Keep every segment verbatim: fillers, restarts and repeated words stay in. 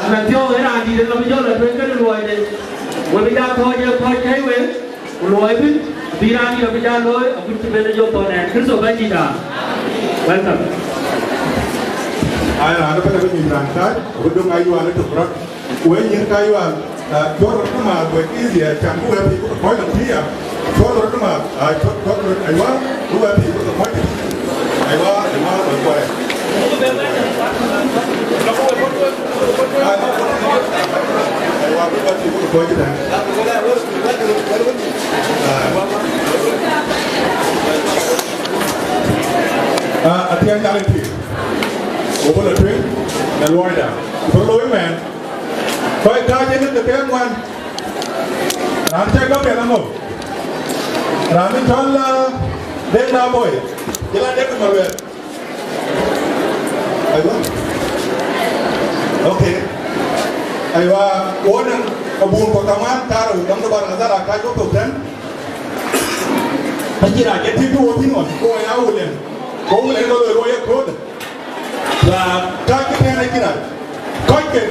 Ëmën thiɔ̈k ë raandït ë lɔ bï jɔl a tueŋ kënë luɔide. We bï jal kɔ̈ɔ̈c ë kɔ̈ɔ̈c kɛ̈i wek, ku luɔi bï, bï raandït abï jal looi, agut cï ben ë jɔ thɔn ɛn. Kërtho Bɛ̈nydït aa. Welcome. Ai, raan ëbɛ̈n abï nyuc raan kääc, abï döŋ ayual ë tök rɔt. Ku wek nyïïr ka ayual, ah, cuɔt rɔt kë maar wek easy, ah, can bï wek pïïr bï ke kɔc lɔ pïïr ya. Cuɔt rɔt kë maar, ah, cuɔt, cuɔt rɔt, aywa, bï wek pïïr bï ke kɔc. Aywa, aywa, wek kɔc. Ah, aywa, bï wek pïïr bï ke kɔc tɛ̈n. Ah. Ah, athiɛɛny Nhialic pïïr. Wo bï lɔ tueŋ në luɔida. Bï looi mɛn. Kɔc kääc ënë ke ke ŋuan. Raan cä gam yɛn aŋö? Raan ë cɔl, ah, Dek na Boi. Jël a Dek Maluɛɛr. Aywa. Okay. Aywa, wo nɛn abun kɔ̈k kaman karou, dɔm de Bahr el Ghazal akääc wo thok tɛ̈n. Acïn raan cï tïŋ wo thïn ɣɔn, ku wo ya wulɛn. Ku wulɛn ke loi luɔi ye kööl. Raan kääc kë tɛ̈n acïn raan. Kɔc ke,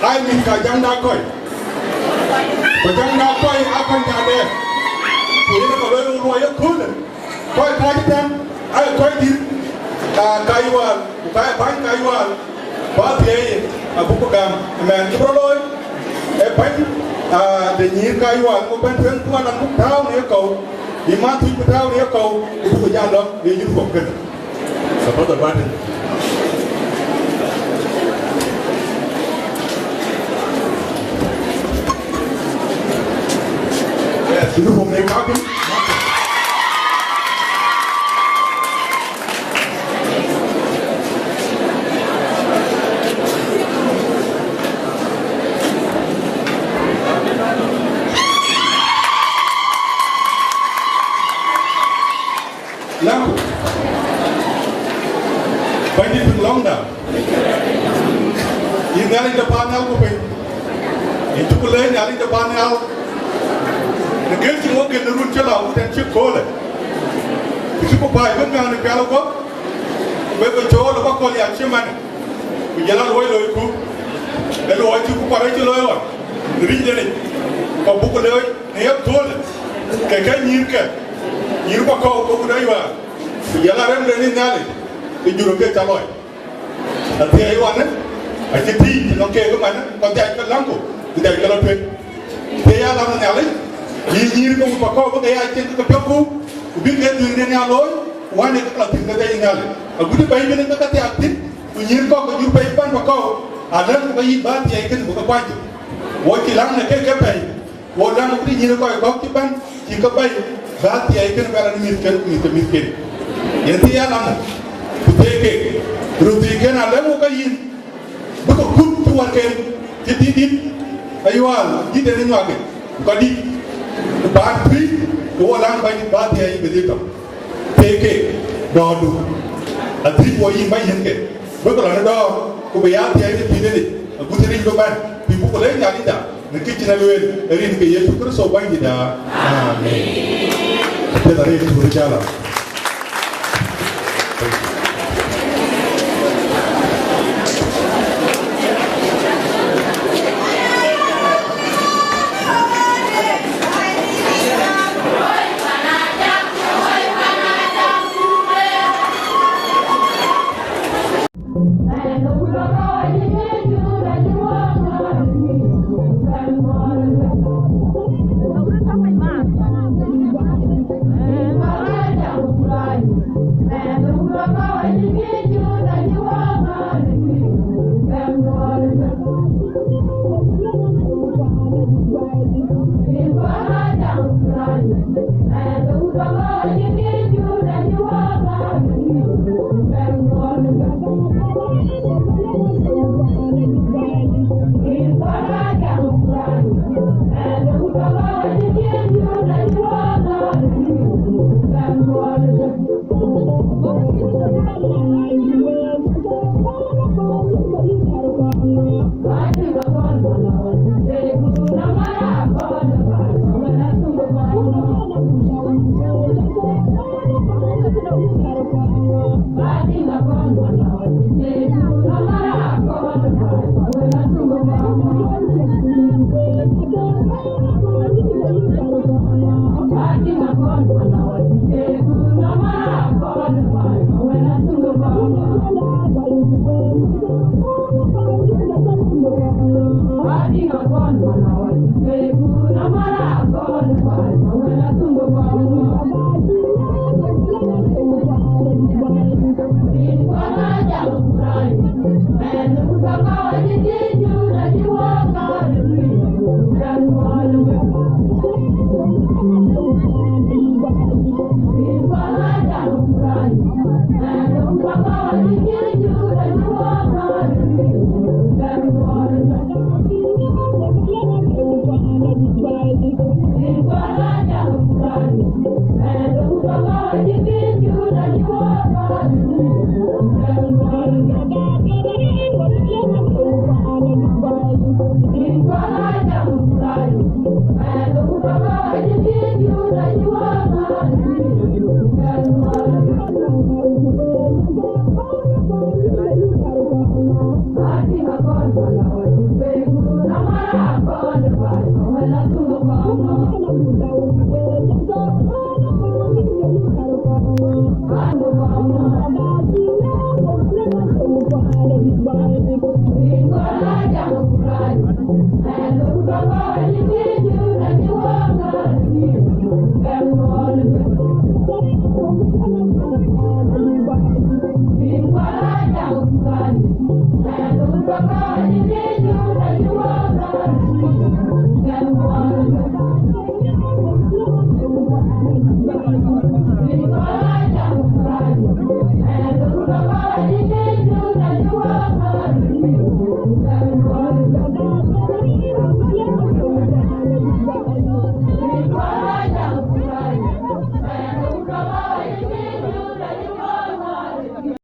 ai mïth ka jaŋda kɔc. Ku jaŋda kɔc aa kɔc nyandɛ. Ku yen ke loi luɔi ye kööl. Kɔc kääc tɛ̈n, ai kɔc dït, ka, ka yual, ku ka bäny ka yual, ku athiɛɛi, abuk gam, ëmɛn cï bï rɔt looi, ee bäny, ah, de nyïïr ka yual, ku bɛ̈n tueŋ ku alan buk tääu në yekɔ̈u, bï man thiëc bï tääu në yekɔ̈u, ku buk jal lɔ në uniform kënë. Ka bä dhɔl bä tënë. Yes, uniform në kakï. Laŋku. Bɛ̈nydït piŋ lɔ̈ŋda. Yïn Nhialic de paan nhial ku piny. Yïn cuk leec Nhialic de paan nhial. Në gël cï ŋö gël në run cï lɔ ku tɛ̈n cï köölë. Ku cï ku päi bï ŋäŋ në pial ë guɔ̈p. Wek ke cool ë bä kööl ya cï man. Ku jël aluɔi loiku. Ë luɔi cï ku kuat ë cï looi ɣɔn. Në rïc denic. Ku buk looi në ye köölë. Ke ke nyïïrkë. Nyïïr bä kɔ̈u ke ku dai wäär. Ku jël arem de nïn Nhialic, ke jurë ke cä lɔc. Athiɛɛi ɣɔnë, acï tïïc të nɔŋ keek ëmɛnë, kɔc dhiac ke läŋku, ku dhiac ke lɔ tueŋ. Thiëëc alam Nhialic, yï nyïïr ke wut pakɔ̈u bï ke ya cin ke piɔ̈kku, ku bïk ke dhuëëŋden ya looi, ku wään ee ke lɔ thïn ke dhiac Nhialic. Agut bɛ̈ny bï ke ke thiaak thïn, ku nyïïr kɔ̈k ke jur pei pan pakɔ̈u, alëŋku ke yïn bä thiɛɛi kënë bï ke kuany cök. Wo cï läŋ në keek ke pɛ̈i, Wo däŋ bï nyïïn kɔc kɔ̈k cï bɛ̈n cï ke bɛ̈i, bä thiɛɛi kënë bɛ rɔt mïthken, mïth ke mïthken. Yen thiëëc alam, ku thiëëc keek, röt thiëëc kën alëŋ wo ke yïn, bï ke kut cï wärken, cï dït dït, ayual, dït en ë nyuak yic, ku ka dït, ku bä tuic, ku wo läŋ bɛ̈ny bä thiɛɛi bï dhil tɔ̈. Thiëëc keek, dɔ̈ɔ̈rdu, adhil wo yïn bä yiënke, bï ke lɔ në dɔ̈ɔ̈r, ku bï ya thiɛɛi në pïïr ëlic, agut rin bï bɛ̈n, bï buk lɛc Nhialicda, në kë cïn a lueel, ë rin ke Yecu Kërtho Bɛ̈nydïtda. Amen. Apiɛth arëët, cuk röt cä lɔ.